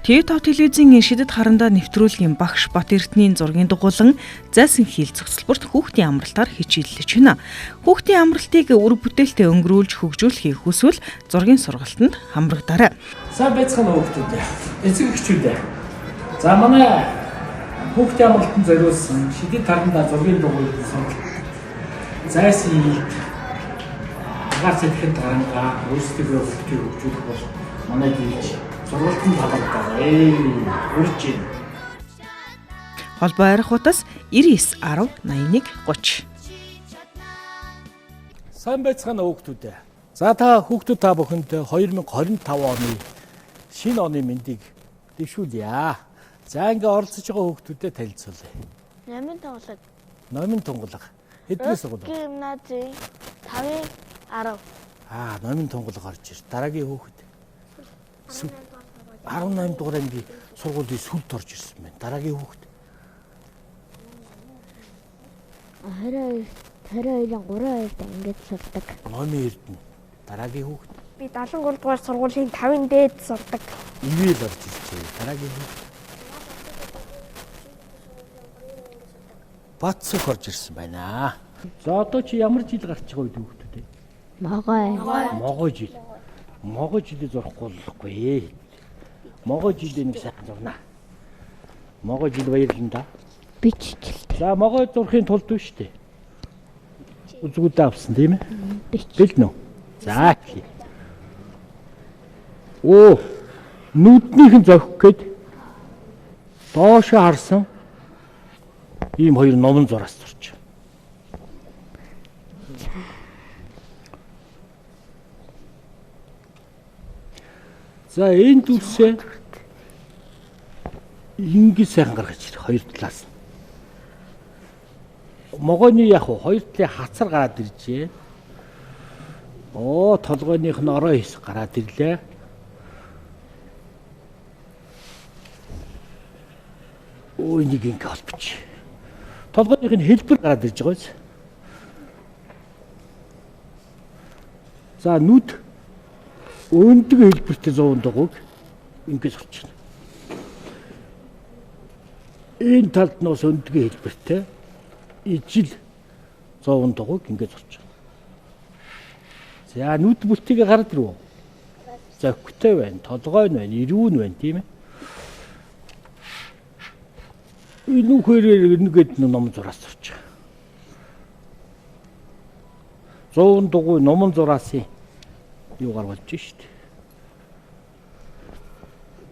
ТV5 телевизийн шидэд харандаа нэвтрүүлгийн багш Бат Эрдэнийн зургийн дугуйлан зайсан хил зохицолборт хүүхдийн амралтаар хичээллэж байна. Хүүхдийн амралтыг үр бүтээлтэй өнгөрүүлж хөгжүүлэхийг хүсвэл зургийн сургалтанд хамрагдаарай. Сайн байцгаана хүүхдүүд ээ. Эцэг эхчүүд ээ. За манай хүүхдийн амралтанд зориулсан шидэд харандаа зургийн дугуйлан сургалт зайсан хилд агаар цэцгэнд гарангаа өөрсдийнхөө хүүхдийг хөгжүүлэх бол манай гэрч сургалтанд хамрагдаарай. Урьж байна. Холбоо арих утас 99 10 81 30. Сайн байцгаана хүүхдүүд ээ. За та хүүхдүүд та бүхэнд 2025 оны шинэ оны мэндийг дэвшүүлье. За ингээ оролцож байгаа хүүхдүүдэд танилцуулъя. Номин тунгалаг. Номин тунгалаг. Хэдгээр сургууль? Гимназийн 5-ын 10. Аа, номин тунгалаг орж ир. Дараагийн хүүхэд. 18 дугаар ангийн сургуулийн сүлд орж ирсэн байна. Дараагийн хүүхэд. 22 22-ын 3-2-д ангид сурдаг. Номын Эрдэнэ. Дараагийн хүүхэд. Би 73 дугаар сургуулийн 5-ын дээд сурдаг. Ивэл орж иржээ. Дараагийн хүүхэд. Бат сүх орж ирсэн байна. За одоо чи ямар жил гарч байгаа вэ хүүхдүүд ээ? Могой. Могой жил. Могой жилийг зурхгүй болохгүй. Могой жилээ нэг сайхан зурнаа. Могой жил баярлан да. Биччихэлтэй. За могой зурхын тулд биш үү? Үзгүүдээ авсан тийм ээ? Бич. Бэлнэ үү? За. Оо, нүднийх нь зохих гээд доошоо харсан ийм хоёр номон зураас зурч. За энэ дүрсээ ингэж сайхан гаргаж ирэх хоёр талаас нь. Могойны яг уу хоёр талын хацар гараад иржээ. Оо толгойных нь орой хэсэг гараад ирлээ. Өө энийг ингэ холбоч. Толгойных нь хэлбэр гараад ирж байгаа биз? За нүд өндөг хэлбэртэй 100 дугуйг ингэж сурчна. Энэ талд нь бас өндөг хэлбэртэй ижил 100 дугуйг ингэж сурчна. За нүд бүлтийг гараад ирв. Зохитой байна, толгой нь байна, эрүүн байна тийм ээ. Энэ үхээр нэгэд ном зураас сурч. 100 дугуй номон зураасын юугаар болж шít.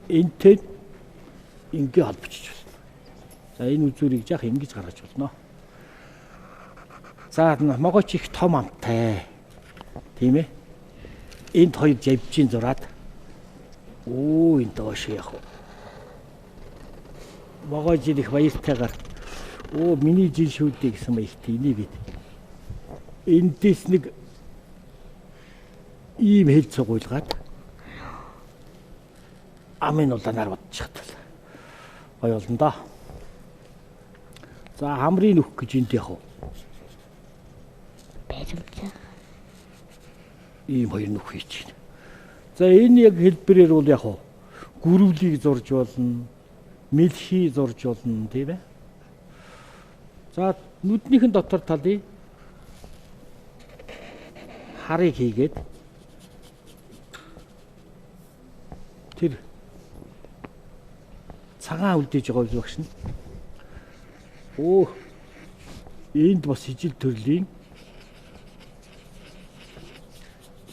Энтэй ингээ холбочж байна. За энэ үзүүрийг яах ингэж гаргаж болно. За могооч их том амтай. Тийм ээ. Энд хоёр жавжийн зураад оо энэ доош яах вэ? Могоо жил их баяртайгаар оо миний жил шүү дээ гэсэн маягтай энийг. Эндээс нэг ийм хэл цугуулгаад амын улаанаар бодчихтал. Гоё болно доо. За хамрын нүх гэж энд яах вэ? Баримтаа. Ийм хоёр нүх хийж байна. За энэ яг хэлбэрээр бол яах вэ? Гүрвлийг зурж болно. Мэлхий зурж болно тийм ээ. За нүднийхэн дотор талыг харыг хийгээд тэр цагаан үлдээж байгаа багш нь. Өө энд бас ижил төрлийн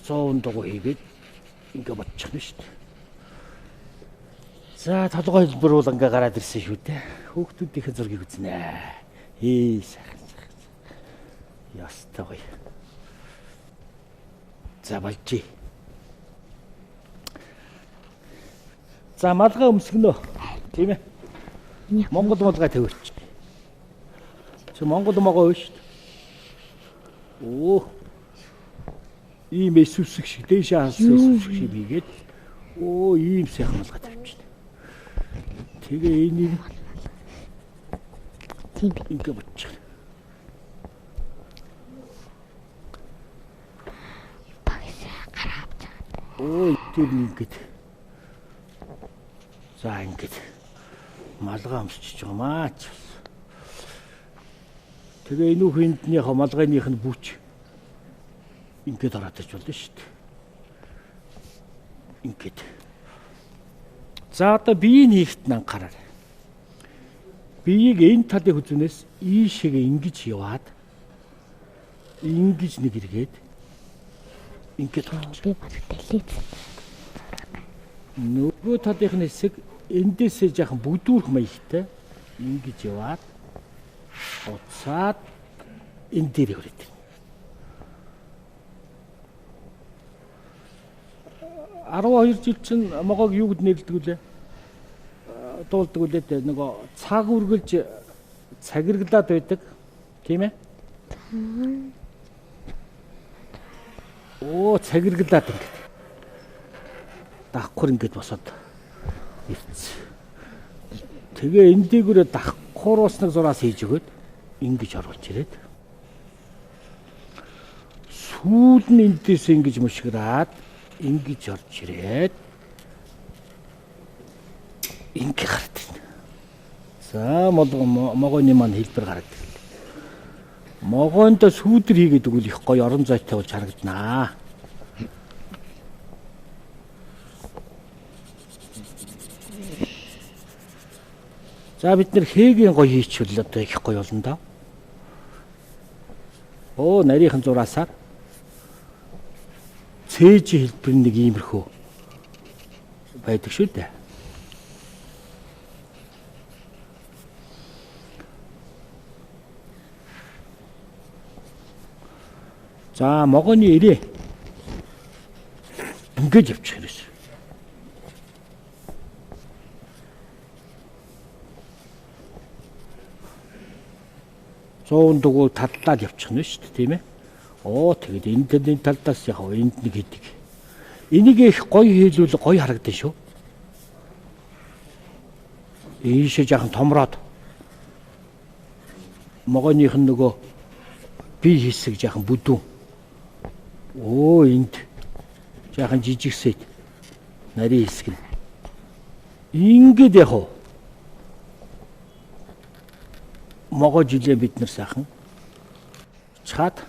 100 дугуй хийгээд ингээ бодчихно шүү дээ. За толгой хэлбэр бол ингээ гараад ирсэн шүү дээ. Хүүхдүүдийн зургийг үзнэ. Ээ сайхан сайхан. Ястай гоё. За болжээ. За малгай өмсгөнөө. Тийм ээ. Монгол малгай тавиулчих. Чи Монгол могоо шүү дээ. Оо. Ийм эсвсэг шиг дээшээ харсан эсвсэг шиг хийгээд оо ийм сайхан малгай тавьчихна. Тэгээ энийг Тийм бэ. ингээ бодчих. Багш гараа авч байгаа. Оо тэр ингээд. За ингээд малгай өмсчихөж байгаа маа. Тэгээ энэ үхэнднийхөө малгайных нь бүч ингээд ороод иж болно шүү дээ. Ингээд. За одоо биеийг хийхт нь анхаараарай. Биеийг энэ талын хүзүүнээс ийшээгээ ингэж яваад ингэж нэг эргээд ингээд орчих. Би баг дэлийц. Нөгөө талынх нь хэсэг эндээсээ жаахан бүдүүрх маягтай ингэж яваад буцаад энэ дээр хүрээд. 12 жил чинь могоог юу гэд нэрлэдэг вүлээ? Дуулдаг үлээ дээ. Нөгөө цаг үргэлж цагирглаад байдаг. Тийм ээ? Оо, цагирглаад ингээд. Давхар ингээд босоод ирсэн. Тэгээ энэ дээгүүрээ давхар ус нэг зураас хийж өгөөд ингэж оруулж ирээд сүүл нь эндээс ингэж мушгираад ингэж орж ирээд ингэ гараад ирнэ. За могооны маань хэлбэр гараад ирлээ. Могоонд сүүдэр хийгээд өгвөл их гоё орон зайтай болж харагданаа. За бид нэр хээгийн гоё хийчихвэл одоо их гоё болно доо. Оо нарийнхан зураасаар цээж хэлбэр нэг иймэрхүү байдаг шүү дээ. За могооны эрээ ингэж явчих хэрэгсэн. Зуун дугуй таллаад явчих нь шүү дээ, тийм ээ. Оо тэгэд энэ энэ талдаас яг энд нэг хийдэг. Энийг их гоё хийлүүл гоё харагдана шүү. Ийшээ жаахан томроод могооных нь нөгөө бие хэсэг жаахан бүдүүн. Оо энд жаахан жижигсэт нарийн хэсэг нь. Ингээд яг уу могоо жилээ бид нар сайхан чаад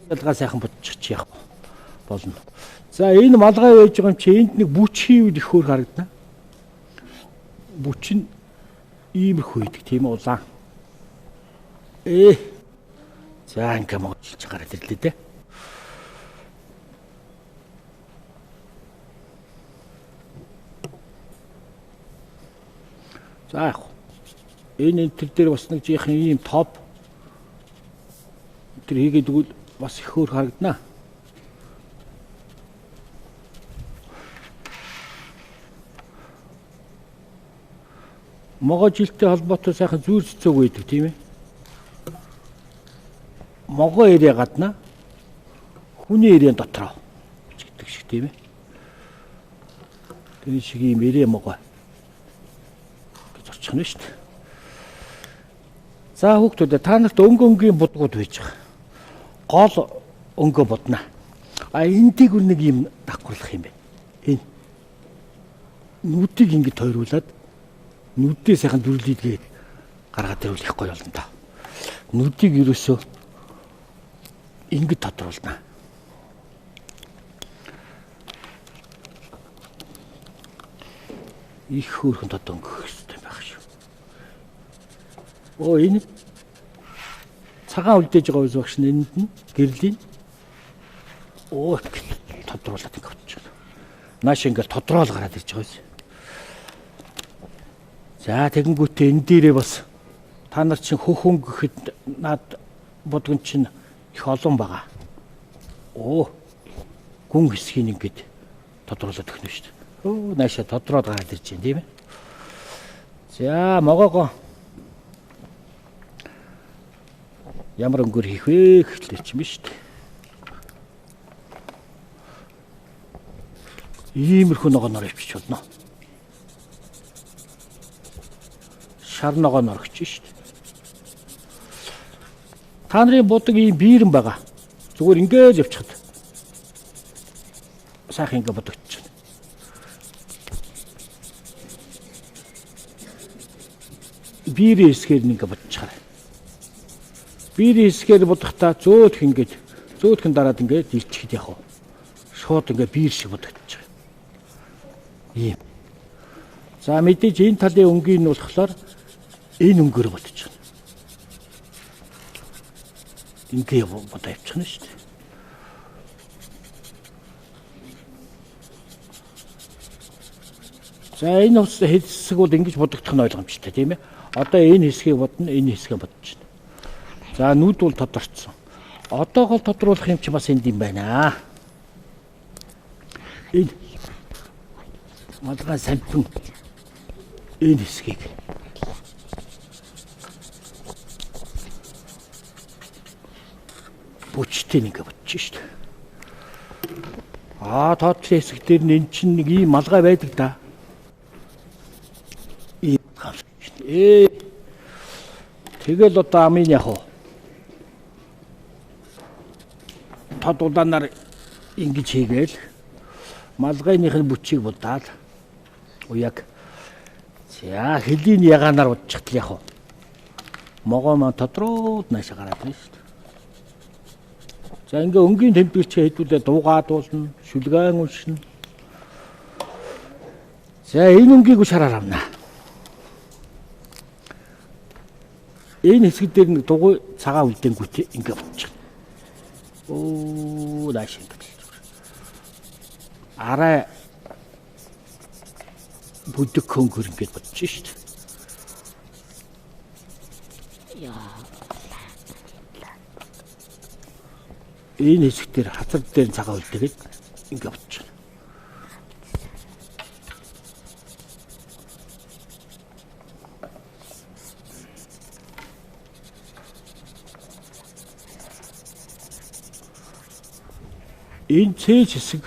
ялгаа сайхан бодчих явах болно. За энэ малгай байж байгаа юм чи энд нэг бүч хийвэл их хөөр харагдана. Бүч нь иймэрхүү хийдэг тийм үү улаан. За ингээ могоо жилж гараад ирлээ дээ. За яг энэ энэ төр дээр бас нэг жийнхэн ийм топ тэр хийгээд өгвөл бас их хөөр харагдана. Могоо жилтэй холбоотой сайхан зүүр цэцэг байдаг тийм ээ. Могоо эрээ гадна хүний эрээн дотроо гэдэг шиг тийм ээ. Тэр шиг ийм эрээ могоо гэж орчих нь шүү дээ. За хүүхдүүдээ та нарт өнгө өнгийн будгууд байж байгаа. Гол өнгө будна. А эндийг үр нэг юм давхарлах юм байна. Энэ нүдийг ингэ тойруулаад нүдээ сайхан дүрлийдгээд гаргаад ирвэл их гоё болно та. Нүдийг ерөөсөө ингэ тодруулна. Их хөөрхөн тодон гэх хэрэгтэй байх шүү. Оо энэ цагаан үлдээж байгаа үс багш нь энд нь гэрлийн оо тодруулаад ингэ авчих. Нааш ингээл тодроол гараад ирж байгаа юм. За тэгэнгүүтээ энэ дээрээ бас та нар чинь хөх өнгө гэхэд над будган чинь их олон байгаа. Оо гүн хэсгийг ингээд тодруулаад өгнө шүү дээ. Өө наашаа тодроод гараад ирж байна тийм ээ. За могоогоо ямар өнгөөр хийх вэ гэхлээр чинь биш үү. Иймэрхүү ногооноор явчих болно. Шар ногооноор өгч шүү дээ. Та нарын будаг ийм биерэн байгаа. Зүгээр ингээд явчихад сайхан ингээд будагдчихна. Биерийн хэсгээр нь ингээ бодчихарай. Биерийн хэсгээр бодохдоо зөөлх ингээд зөөлхөн дараад ингээд илчихэд яг шууд ингээ биер шиг бодогдчих. Ийм. За мэдээж энэ талын өнгийн нь болохоор энэ өнгөөр бодчих. Ингээ бодоо явчихна шүү дээ. За энэ ус хэсэг бол ингэж бодогдох нь ойлгомжтой тийм ээ. Одоо энэ хэсгийг бодно, энэ хэсгээ бодчихно. За нүд бол тодорчсон. Одоо гол тодруулах юм чи бас энд юм байна. Энэ малгай сампин энэ хэсгийг бүчтэй нэг бодчих шүү дээ. Аа тоотлын хэсэг дээр нь эн чинь нэг ийм малгай байдаг да. Ийм Тэгэл одоо амын яг уу тод улаанаар ингэж хийгээл малгайных нь бүчийг будаад уяг за хөлийн ягаанаар будчихтал яг уу могоо маань тодроод наашаа гараад байна шүү дээ. За ингээ өнгийн тэмдэглэчээ хэдүүлээ дуугаад уулна, шүлгэн уншина. За энэ өнгийг шараар авна. Энэ хэсэг дээр нэг дугуй цагаан үлдэнгүүтээ ингээ будчих. Оо нааш ингэ. Арай бүдэг хөнгөр ингээд бодчих шүү дээ. Энэ хэсэг дээр хазар дээр цагаан үлдээгээд ингээ бодчих. Энэ цээж хэсэг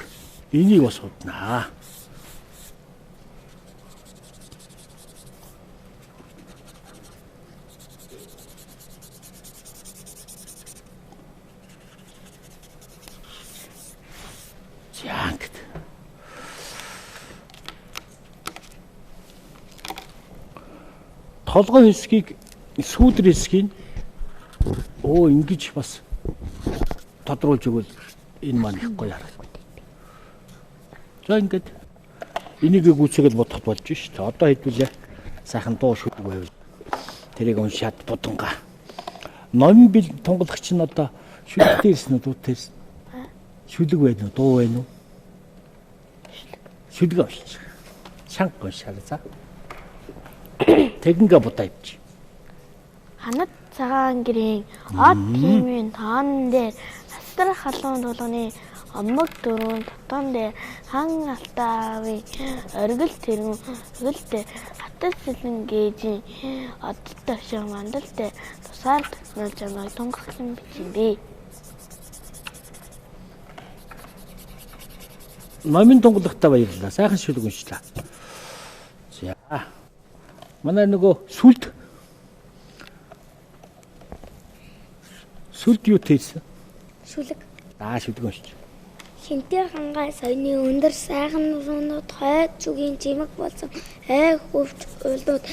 энийг бас уднаа. За ингээд. Толгой хэсгийг сүүдэр хэсгийг өө ингэж бас тодруулж өгвөл энэ маань их гоё харагдав. За ингээд энийг гүйцээгээл бодоход болж шít. Одоо хэдүүлээ сайхан дуу шүлэг байвал тэрийг уншаад будангаа. Номын бил тунгалагч нь одоо шүлэгтэй ирсэн үү, дуутай ирсэн? Шүлэг байна уу, дуу байна уу? Шүлэг уншиж. Чанга уншаарай за. Тэгэнгээ будаа явчих. Ханад цагаан гэрийн од тиймийн тоон дээр асар халуун тулганы омог дөрвөн тотон дээр хан алтаавын оргил тэргүүн хөлтэй хатал сэлэн гээжийн одод товшин мандал дээр тусгаар тогтмол чамайг тунгаглан бичин би. Номын тунгалагтай баярлалаа. Сайхан шүлэг уншлаа. За. Манай нөгөө сүлд сүлд юу тийсэн? Шүлэг. Аа шүлэг уншиж. Хинтээ хангай соёны өндөр сайхан нуунууд хойд зүгийн жимэг болсон ой хөвч уулнууд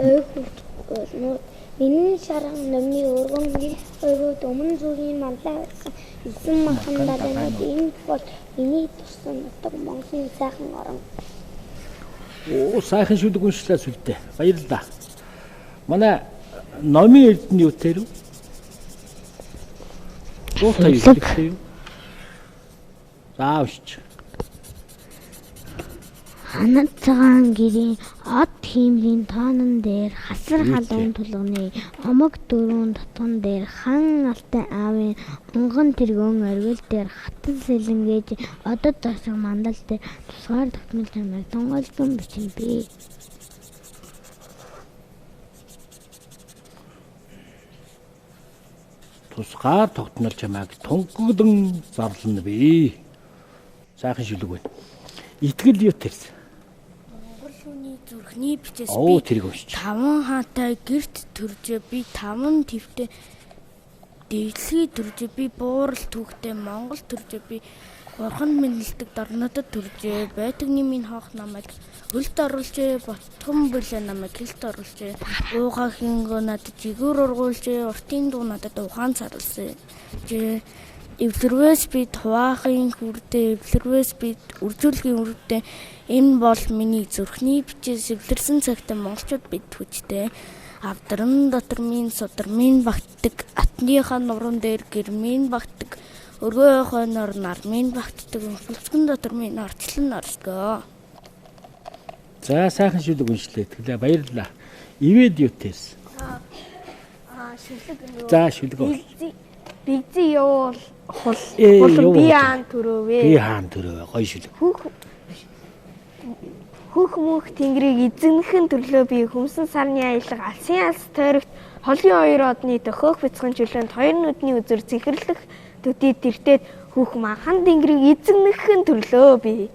ой хөвч уулнууд миний шарган номны өргөн өрөөд өмнө зүгийн манлай байсан эзэн махан далайнууд энэ бол миний төрсөн нутаг Монголын сайхан орон. Оо сайхан шүлэг уншлаа сүлдээ. Баярлалаа. Манай номын эрдэнэ юу тэр үү? Дуутай юу гэдэг юу? За уншиж. Ханад цагаан гэрийн од хиймрийн тоонон дээр хасар халуун тулганы омог дөрвөн тотон дээр хан алтай аавын онгон тэргүүн оргил дээр хатан сэлэнгээж одод зогсон мандал дээр тусгаар тогтмол чамайг тунгалсан бичин би. Тусгаар тогтмол чамайг тунгаглан зарлана би. Сайхан шүлэг байна. Итгэл юу тэрсэн? Монгол хүний зүрхний бичээс Оо би тэрийг уншиж. таван хаатай гэрт төржээ би таван твтэй дэлхий төржээ би буурал түүхтэй Монгол төржээ би Бурхан мэндэлдэг дорнодод төржээ. Байтгны минь хоох намайг хөлт оруулжээ. Ботхон бүлээ намайг хилт оруулжээ. Ууга хингөө надад жигүүр ургуулжээ. Уртын дуу надад ухаан саруулсан. Эвлэрвээс бид хуваахын хүрдээ, эвлэрвээс бид үржүүлгийн үрдээ. Энэ бол миний зүрхний бичээс эвлэрсэн цагт монголчууд бид хүчтэй. Авдран дотор минь судар минь багтдаг, атныхаа нуруунд дээр гэр минь багтдаг, өргөө хойноор нар минь багтдаг, бүлцгэн дотор минь орчлон орсгоо. За сайхан шүлэг уншлээ. Тэглээ баярлалаа. Ивэд юу тэрс? Шүлэг. За шүлэг. Бигзи явуул хул хул би хаан төрөвөө. Би хаан төрөвөө. Гоё шүлэг. Хөх мөнх тэнгэрийг эзэнхэн төрлөө би хөмсөн сарны аялга алсын алс тойрогт холын хоёр одны төхөөх бяцхан чөлөөнд хоёр нүдний үзэр зэхэрлэх төдий тэртээд хөх махан тэнгэрийг эзэнхэн төрлөө би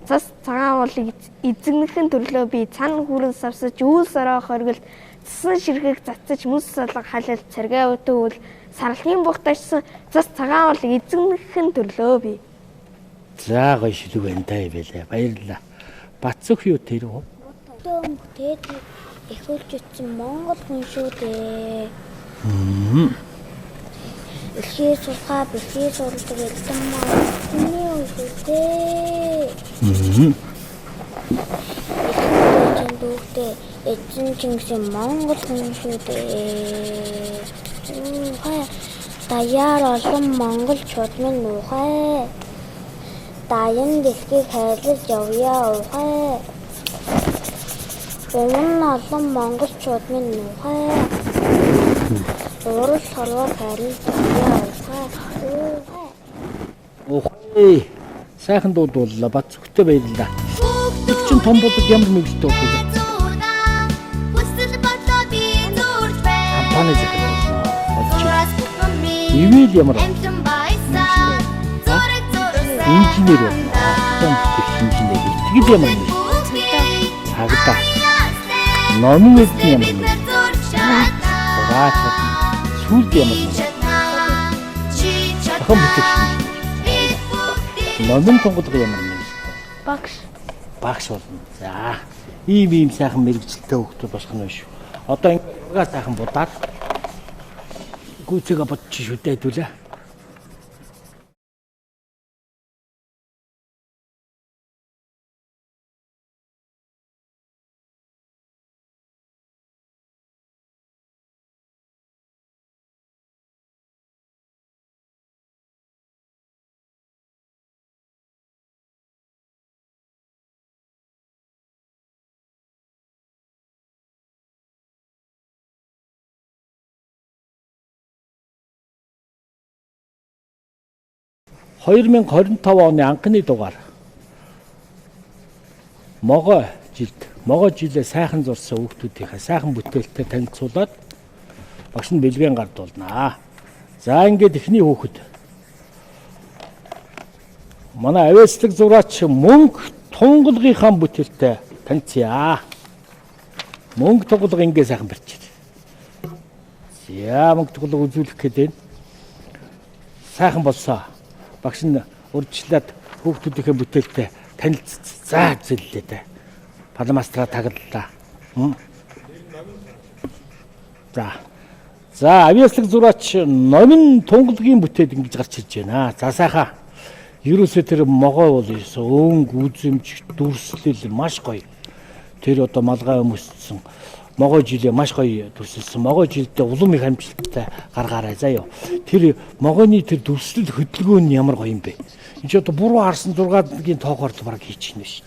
цас цагаан уулыг эзэнхэн төрлөө би цан хүрэн савсаж үүл сороо хоригл цасан ширхэг цацаж мөс салга халал царгай өтөвөл сарлын бугташсан цас цагаан уулыг эзэнхэн төрлөө би. За гоё шүлэг байна даа байлаа. Баярлалаа. Бацөх юу тэр үү? Бүтэн бүтээд эхэлж утсан Монгол хүн шүү дээ. Дэлхий сурхаа бэлхий сурдаг элдэн маань хүний хүн шүү дээ. Эцэн дүүхтэй эзэн Чингисийн Монгол хүн шүү дээ. Ухай даяар олон монголчууд минь ухай. Даян дэлхийг хайрлаж явъя ухай. Өмнө олон монголчууд минь ухай. Урал хорвоо хайрлаж явъя ухай. Ухай. Сайхан дуу дууллаа. Бат зүгтээ баярлалаа. Тэг чин том болоод ямар мэргэжтэй болох вэ? Компани захирал болж байна. Ивэл ямар инженер болно. Том бүтээх инженер. Итгэл ямар мэргэжил? Цагдаа. Номын эрдэнэ ямар мэргэжил? Зураач болно. Сүлд ямар мэргэжил? Зохион бүтээх инженер. Номын тунгалга ямар мэргэжил? Багш. Багш болно. За. Ийм сайхан мэргэжилтэй хүүхдүүд болох нь шүү. Одоо ингээ сайхан будаад гүйцэгээ бодчих шүү дээ хэдүүлээ. — 2025 оны анхны дугаар могой жилээ сайхан зурсан хүүхдүүдийнхээ сайхан бүтээлтэй танилцуулаад багш нь бэлгээн гардуулнаа. За ингээд эхний хүүхэд манай авиаслаг зураач мөнгө тунгалгынхаа бүтээлтэй танилцъя. Мөнгө тунгалга ингээ сайхан барьчих. За мөнгө тунгалга үзүүлэх гээд байна. Сайхан болсоо. Багш нь урьдчилаад хүүхдүүдийнхээ бүтээлтэй танилцсан. За зэллээ дээ. Паламастраа таглалаа. За авиаслаг зураач номин тунгалгийн бүтээл ингэж гарч ирж байна. За сайхан. Ерөөсөө тэр могой бол ерөөсөө өнгө үзэмж дүрслэл маш гоё. Тэр одоо малгай өмссөн могой жилээ маш гоё дүрсэлсэн. Могой жилдээ улам их амжилттай гаргаарай заа юу. Тэр могойны тэр дүрслэл хөдөлгөөн нь ямар гоё юм бэ? Энд чи одоо буруу харсан 6-гийн тоогоор л бараг хийчих нь шин.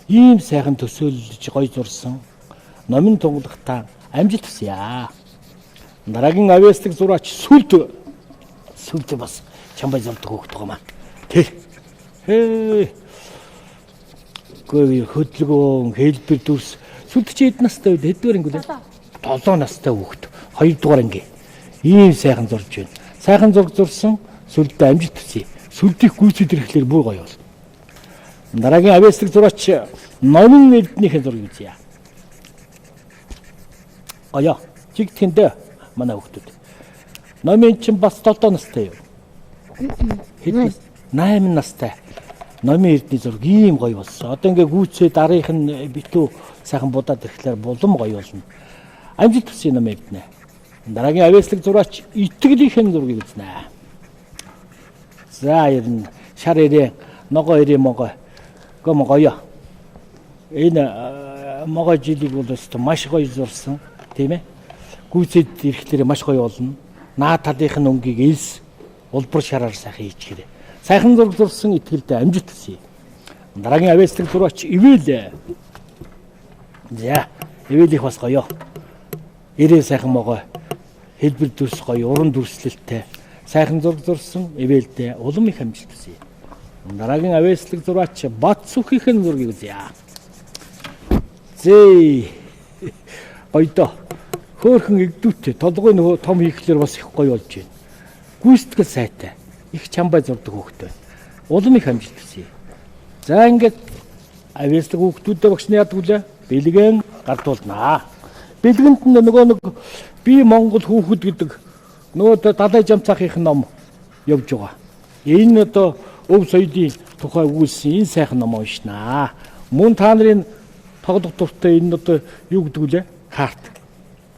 Ийм сайхан төсөөлж гоё зурсан номин тунгалгатаа амжилт хүсье. Дараагийн авиаслаг зураач сүлд бас чамбай зурдаг хөөхт байгаа маа. Тэр. Хээ. Гүй хөдөлгөөн, хэлбэр дүрс сүлд чи хэд настай вэ? Хэддүгээр анги вэ? 7 настай хүүхэд. 2 дугаар анги. Ийм сайхан зурж байна. Сайхан зураг зурсан сүлдээ амжилт хүсье. Сүлдийг гүйцэд ирэхлээр бүр гоё болно. Дараагийн авиаслаг зураач номын эрдэнийхээ зургийг үзье. Гоё. Чигтгэндээ манай хүүхдүүд. Номын чинь бас 7 настай юу? Хэд нас? 8 настай номын эрдний зураг ийм гоё болсон. Одоо ингээ гүйцээ дарынх нь битүү сайхан будаад ирэхлээр булам гоё болно. Амжилт хүсье номын эрдэнэ. Дараагийн авьяаслаг зураач итгэлийнхэн зургийг үзнэ. За ер нь шар ирээ, ногоо ирээ могоо. Гом гоё. Энэ могоо жилиг бол өстө маш гоё зурсан, тийм ээ. Гүйцэд ирэхлээр маш гоё болно. Наа талынх нь өнгийг элс улбар шараар сайхан хийчихээрэй. Сайхан зураг зурсан итгэлтэй амжилт хүсье. Дараагийн авьяаслаг зураач Ивэл. За, Ивэл их бас гоё. Ирээ сайхан могоо. Хэлбэр дүрс гоё, уран дүрслэлтэй. Сайхан зураг зурсан Ивэлдээ улам их амжилт хүсье. Дараагийн авьяаслаг зураач Бат Сүхийнхэн зургийг үзье. Зээ. Гоёдоо. Хөөхөн эгдүүтэй толгой нөгөө том хийхлээр бас их гоё болж байна. Гүйцэтгэл сайтай. Их чамбай зурдаг хүүхэд байна. Улам их амжилт хүсье. За ингээд авьяаслаг хүүхдүүдээ багш нь яадаг вүлээ? Бэлгэн гардуулнаа. Бэлгэнд нь нөгөө нэг би Монгол хүүхэд гэдэг нөгөө далай жамцаахын ном явж байгаа. Энэ одоо өв соёлын тухай өгүүлсэн энэ сайхан ном уншнаа. Мөн та нарын тоглох дуртай энэ одоо юу гэдэг вүлээ? Карт.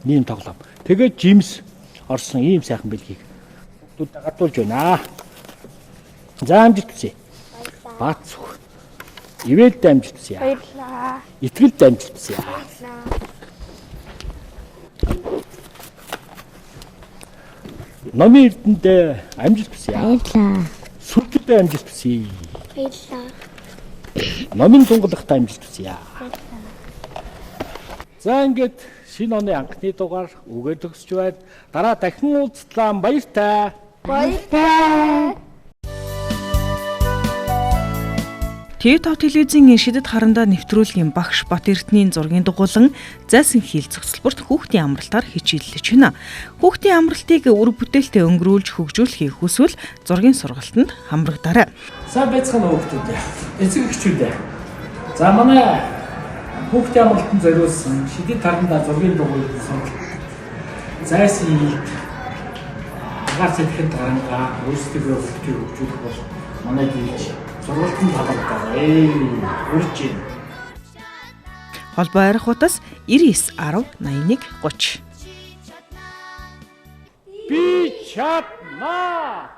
Ийм тоглоом. Тэгээд жимс орсон ийм сайхан бэлгийг хүүхдүүд гардуулж байна. За амжилт хүсье. Бац сүх. Ивэлд амжилт хүсье. Баярлалаа. Итгэлд амжилт хүсье. Номын эрдэнэд амжилт хүсье. Баярлалаа. Сүрдэд амжилт хүсье. Баярлалаа. Номын тунгалахт амжилт хүсье. За ингээд шинэ оны анхны дугаар үгээ төгсөж байна. Дараа дахин уулзлаа, баяртай. Баяртай. ТV5 телевизийн шидэт харандаа нэвтрүүлгийн багш Бат Эрдэнийн зургийн дугуйлан зайсан хил зохицолборт хүүхдийн амралтаар хичээллэж байна. Хүүхдийн амралтыг үр бүтээлтэй өнгөрүүлж хөгжүүлэхийг хүсвэл зургийн сургалтанд хамрагдаарай. Сайн байцгаана хүүхдүүд ээ. Эцэг эхчүүд ээ. За манай хүүхдийн амралтанд зориулсан шидэт харандаа зургийн дугуйлан сургалт зайсан илт агаар сэтгэхэд гарангаа өөрсдийнхөө хүүхдийг хөгжүүлэх бол манай дийлж сургалтанд хамрагдаарай. Урьж байна. Холбоо арих утас 99 10 81 30. Би чаднаа.